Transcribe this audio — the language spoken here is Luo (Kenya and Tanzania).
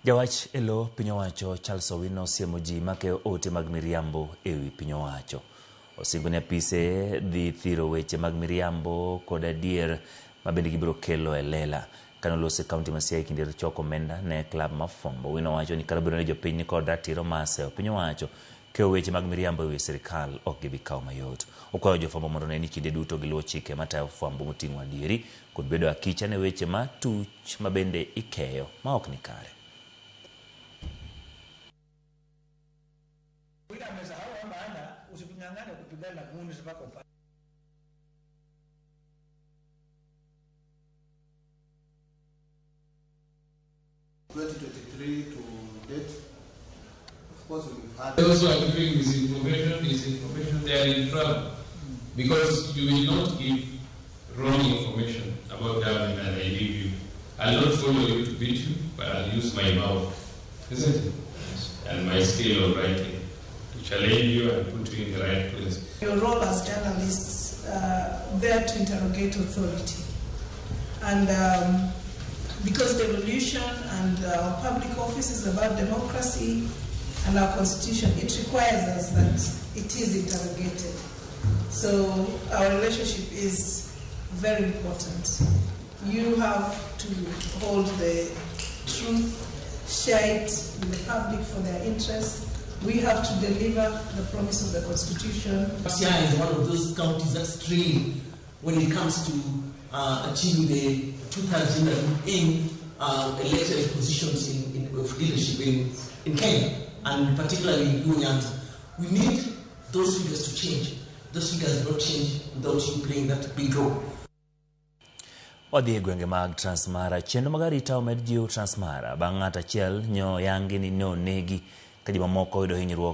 Jawach e lo piny owacho Charles Owino osiemo ji makeyo ote mag miriambo e wi piny owacho. Osingo ni apise dhi thiro weche mag miriambo kod adier ma bende gibiro kelo e lela. Kane oloso e kaunti ma Siaya e kinde choko omenda ne klab mar fwambo, Owino wacho ni kata obedo ni jopiny ni kod ratiro mar seyo piny owacho keyo weche mag miriambo e wi sirkal ok gibi kawo mayot. Okwayo jofwambo mondo one ni kinde duto giluwo chike matayo fwambo moting'o adieri kod bedo akicha ne weche ma tuch ma bende ikeyo ma ok ni kare. Wile amesahau kwamba ana using'ang'ane kupigana na goons mpaka upate. 2023 to date, of course we've had... Those who are giving misinformation, disinformation, they are in trouble. Because you will not give wrong information about government and I leave you. I'll not follow you to beat you, but I'll use my mouth, isn't it? And my skill of writing to challenge you and put you in the right place. Your role as journalists, there to interrogate authority. And because devolution and our public office is about democracy and our constitution, it requires us that it is interrogated. So our relationship is very important. You have to hold the truth, share it with the public for their interests. We have to deliver the promise of the Constitution. Siaya is one of those counties that strain when it comes to achieving the two-thirds gender in elected positions of leadership in Kenya, and particularly in Luo Nyanza. We need those figures to change. Those figures don't change without you playing that big role. Wadhi e gwenge mag Transmara. Chenro mag arita omed jiw Transmara bang' ng'at achiel nyo yangi ni nonegi ka ji mamoko oyudo hinyruok.